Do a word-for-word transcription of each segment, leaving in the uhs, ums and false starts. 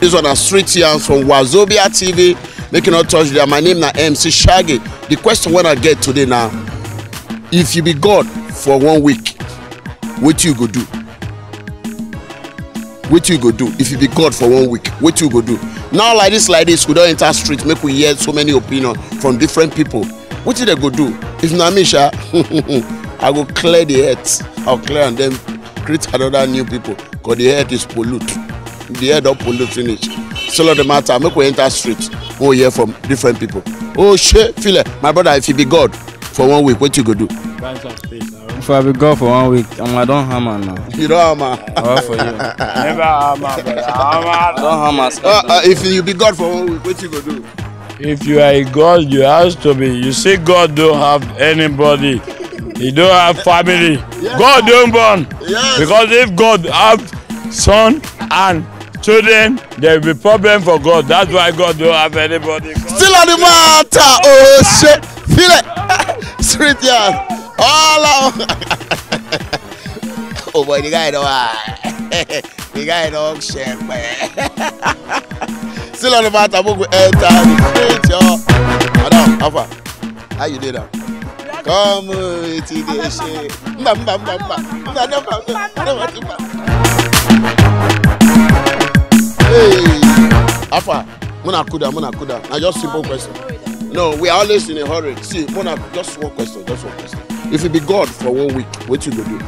This one na Street Yarns from Wazobia T V. Make you no touch there. My name na M C Shaggy. The question wey I get today na, if you be God for one week, wetin you go do? Wetin you go do if you be God for one week? Wetin you go do? Now, like this, like this, we don enter street, make we hear so many opinion from different people. Wetin dem go do? If na me, sha, I go clear the earth. I'll clear and then create another new people. 'Cause the earth is pollute. The earth don pollute finish. Still on the matter, make we enter street. Make we hear from different people. Oh, shey, feel it. My brother, if you be God for one week, wetin you go do? If I be God for one week, um, I don hammer now. You don hammer. What for you? Never hammer, brother. Hammer. I don hammer. Uh, uh, if you be God for one week, wetin you go do? If you are a God, you have to be. You see, God don't have anybody. He don't have family. Yes. God don't born. Yes. Because if God have son and children, there will be problem for God. That's why God don't have anybody. Still on the matter. Oh, shey, feel it. Street Yarns. All out. Oh boy, the guy don high. The guy don shake, man. Still on the matter, make we enter the street, yo. Madam, how far? How you dey now? Come, uh, wetin dey shey? Mba, mba, mba, mba. Mba, mba, mba, mba, mba, mba. Hey, how far? Muna kuda, muna kuda. Na just simple question. No, we are always in a hurry. See, muna, just one question, just one question. If you be God for one week, wetin you go do?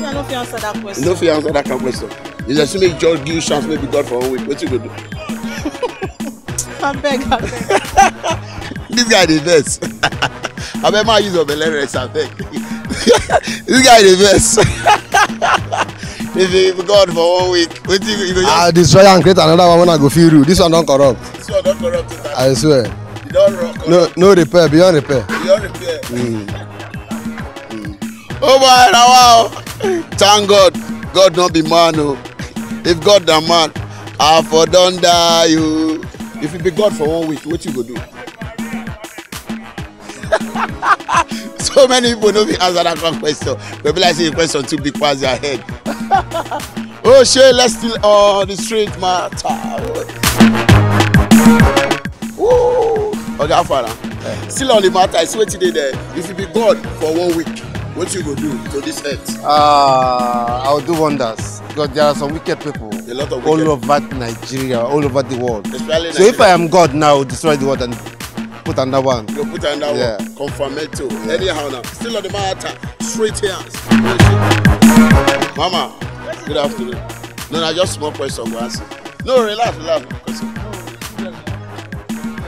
Me, I no fit answer that question. You no fit answer that kind of question. If dem say make God give you chance, make you be God for one week, wetin you go do? Abeg, abeg. This guy dey vex. Abeg, ma use your belle rest, abeg. This guy dey vex. If you be God for one week, wetin you go, you go just, ah, destroy and create another one wey I go fit rule. This one don corrupt. This one don corrupt totally. I swear. You don rock. No, no repair, beyond repair. Beyond repair. Mm. Mm. Oh boy, na wow. Thank God. God no be man o. If God na man, I for don die o. If you be God for one week, wetin you go do? So many people no fit answer that kind question. But be like say the question too big pass their head. Oh, shey, let's still on the street matter. Woo! Oga Fara, still on the matter, I see wetin dey there. If you be God for one week, wetin you go do to this earth? Uh, I'll do wonders because there are some wicked people. A lot of all wicked over Nigeria, all over the world. Especially so if Nigeria. I am God now, I will destroy the world and put another one. You put another one. Yeah. Confirmato. Yeah. Anyhow now, still on the matter, Street Yarns. Mama, good afternoon. No, na just small question go ask you. No, relax, relax.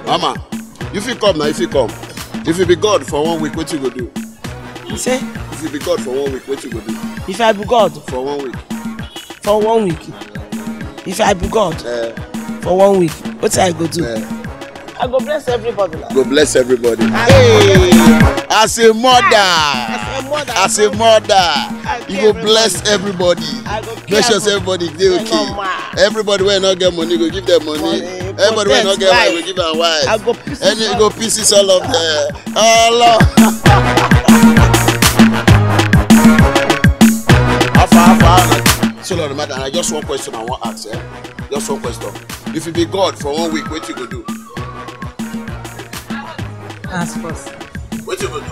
Mama, you fit come now, you fit come. If you be God for one week, wetin you go do? You say? If you be God for one week, wetin you go do? If I be God? For one week. For one week. If I be God? Eh. For one week, wetin I go do? Eh. I go bless everybody. Go bless everybody. Hey, as a mother, as a mother, as a mother, you go bless everybody. I go make sure say everybody dey okay. Everybody wey no get money, go give them money. Everybody wey no get wife, go give am wife. I go pieces all of them. Allah. Afa, afa. So, Lord, madam, I just one question I wan ask, eh? Just one question. If you be God for one week, wetin you go do? Ask first. Wetin you go do?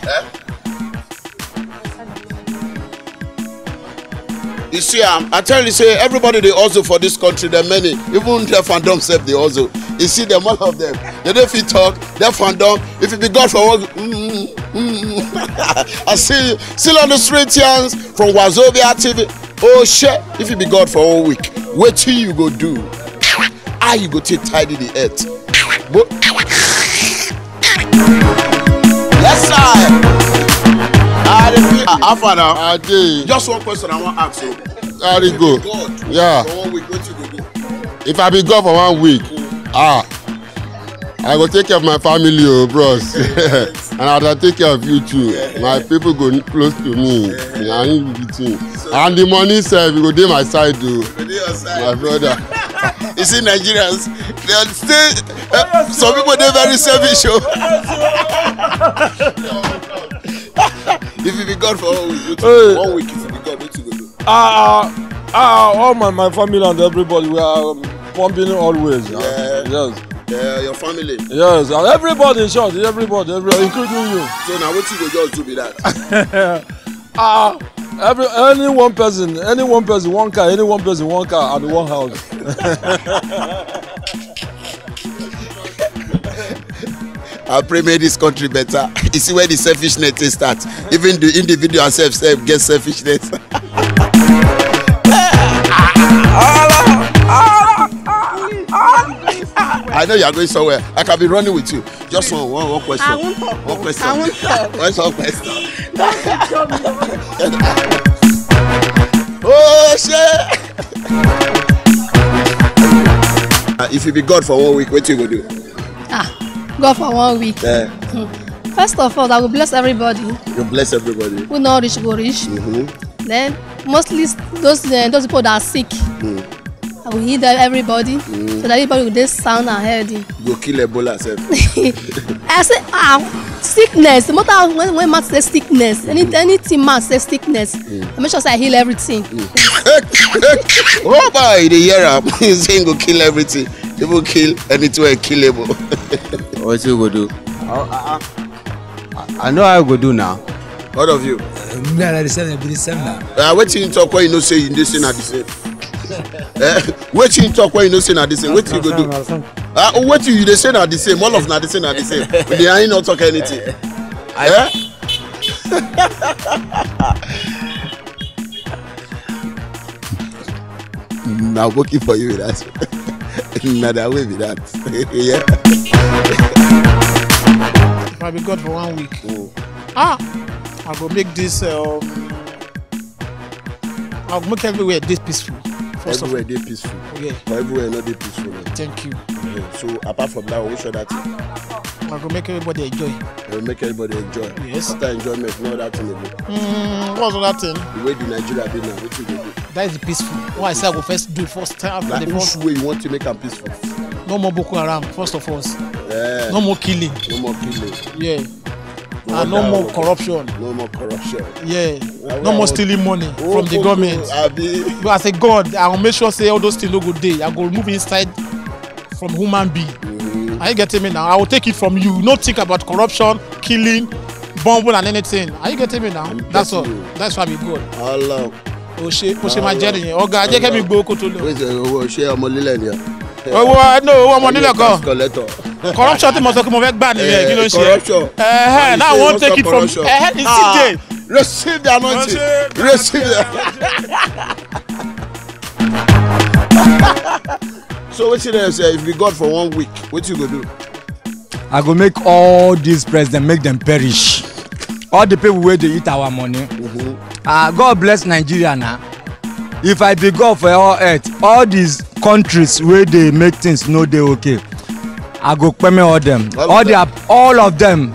Eh? You see, um, I tell you, say everybody dey hustle for this country. There many, even deaf and dumb sef dey hustle. You see them, all of them. They don't fit talk. Deaf and dumb. If you be God for one, mm, mm, mm. I see you still on the Street Yarns from Wazobia T V. Oh shey, if you be God for one week, wetin you go do? How you go take tidy the earth? Bo- yes, sir. I dey feel, ah, how far now? I dey. Just one question I wan ask you. Carry go. God, yeah, for one week, wetin you go do? If I be God for one week, ah, I go take care of my family, oh, bros. And as I take care of you too, my people go close to me. Na him be the thing. And the money sef, e go dey my side, oh. E go dey your side. My brother. You see, Nigerians, they are still, eh, some people dey very selfish, oh. If you be God for one week, wetin, hey, one week, if you be God, wetin you go do? Ah, ah, ah, all my, my family and everybody, we are, um, pumping always. Yeah. Yes. Yeah, your family. Yes, and everybody, in short, everybody, everybody, including you. So now, wetin you go just do be that? Ah, every, any one person, any one person, one car, any one person, one car, and one house. I pray make this country better. You see where the selfishness dey start. Even the individual self, self get selfishness. I know you are going somewhere. I can be running with you. Just one, one, one question. I won't talk. One question. I won't talk. One short question. Don't control me. Oh, shit. Uh, if you be God for one week, what you go do? Ah, God for one week. Yeah. Hmm. First of all, I will bless everybody. You bless everybody. Who not rich go rich. Mm-hmm. Then mostly s-, those, uh, those people that are sick. Mm. I will heal them, everybody, mm, so that everybody will dey sound and healthy. You go kill Ebola sef. I say, ah, sickness. No matter when, when man say sickness, any, mm, anything man say sickness, mm, I make sure say I heal everything. Mm. Oh boy, you dey hear am? He say he go kill everything. Even kill anything wey killable. Wetin you go do? I, I, I, I know how I go do now. What of you? Uh, me and the same, be the same now. Uh, wetin you talk when you know say you dey say na the same? Eh? Wetin you talk when you know say na the same? Wetin you go do? Ah, oh, wetin you dey say na the same? All of na the same, na the same. They ain't not talk anything. Eh? Na working for you be that. Na that way be that. Yeah. If I be God for one week, mm, ah, I go make this, um, I go make everywhere dey peaceful. First of all. Everywhere dey peaceful. Yeah. But everywhere no dey peaceful. Thank you. Yeah. So apart from that, which other thing? I go make everybody enjoy. I go make everybody enjoy. Yes. After enjoyment, no other thing again. Mm, what's other thing? The way the Nigeria be now, wetin you go do? That is the peaceful. What I say I go first do first time. Like, the first issue wey you want to make am peaceful? No more Boko Haram, first of all. Yeah. No more killing. No more killing. Yeah. No, and no more corruption. No more corruption. Yeah. No more stealing money from the government. But as a God, I will make sure say all those things no go dey. I go remove inside from human being. Mm-hmm. Are you getting me now? I will take it from you. No think about corruption, killing, bombing, and anything. Are you getting me now? That's all. That's why we good. Allah. O ṣe, o ṣe máa jẹ́ nìyẹn. Ọ̀gá, jẹ́ kẹ́mi gbowó kó tó lọ. Wait, owó ṣé ọmọ lílẹ̀ ni? Owó, no, owó ọmọ lílẹ̀ kọ́. Tax collector. Corruption tí mo sọ pé mo fẹ́ gbà nìyẹn, kí ló ń ṣe? Eh, corruption. Eh, now I wan take it from, eh, it's C J. Receive the anointing. Receive the. So wetin dey say, if you be God for one week, wetin you go do? I go make all these presidents, make them perish. All the people wey dey eat our money. Mm-hmm. Ah, God bless Nigeria na. If I be God for all earth, all these countries wey dey make things no dey okay, I go kpeme all them. All of them. All of them.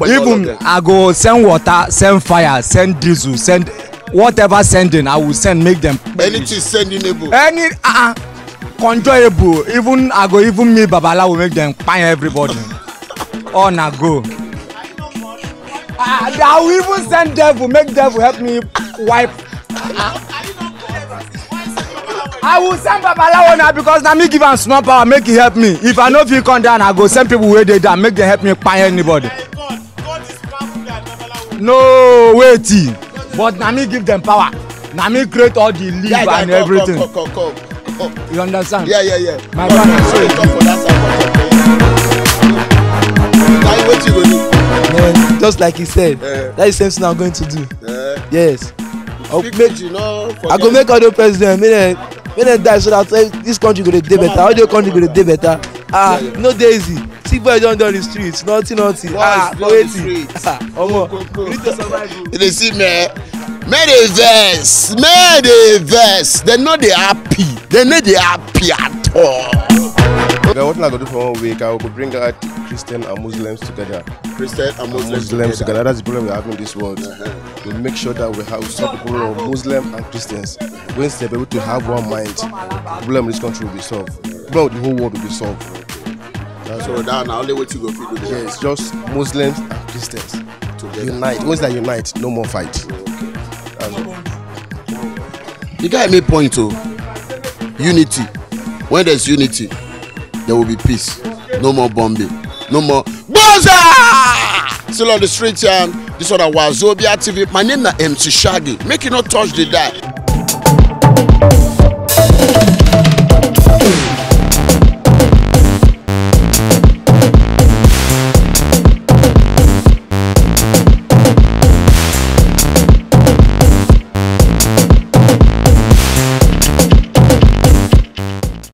Even I go send water, send fire, send diesel, send whatever sending, I will send, make them perish. Anything sending able. Any, uh, conjurable. Even, I go even me babalawo, make them kpai everybody. All na go. Ah, I will even send devil, make devil help me wipe. I will send babalawo now because na me give am small power, make he help me. If I no fit come down, I go send people wey dey down, make them help me kpai anybody. No, wait. But na me give them power. Na me create all the leaf and everything. Come, come, come, come, come. You understand? Yeah, yeah, yeah. My brother, so you come for that side. Now, wetin you go do? Man, just like he said, eh, that is same thing I'm going to do. Eh. Yes. I'll make, I go make all the president, make them, make them die so that, eh, this country go dey better. All the country go dey better. Ah, yeah, yeah. No dey easy. See, Boy don dey on the street, nothing, nothing. Boys dey on the street. Ah, omo, you need to survive o. You dey see me? Men dey vex, men dey vex. Dem no dey happy. Dem no dey happy at all. Then what I go do for one week, I go bring out Christian and Muslims together. Christian and Muslims Muslims together. That's the problem we're having in this world. We make sure that we have some people who are Muslim and Christians. Once they're able to have one mind, problem in this country will be solved. Problem of the whole world will be solved. So that na only wetin go fit do there. Yes, just Muslims and Christians Together. Unite. Once they unite, no more fight. The guy make point o. Unity. When there's unity, there will be peace. No more bombing. No more Gaza! Still on the street, and this one na Wazobia T V. My name na M C Shaggy. Make you no touch the dial.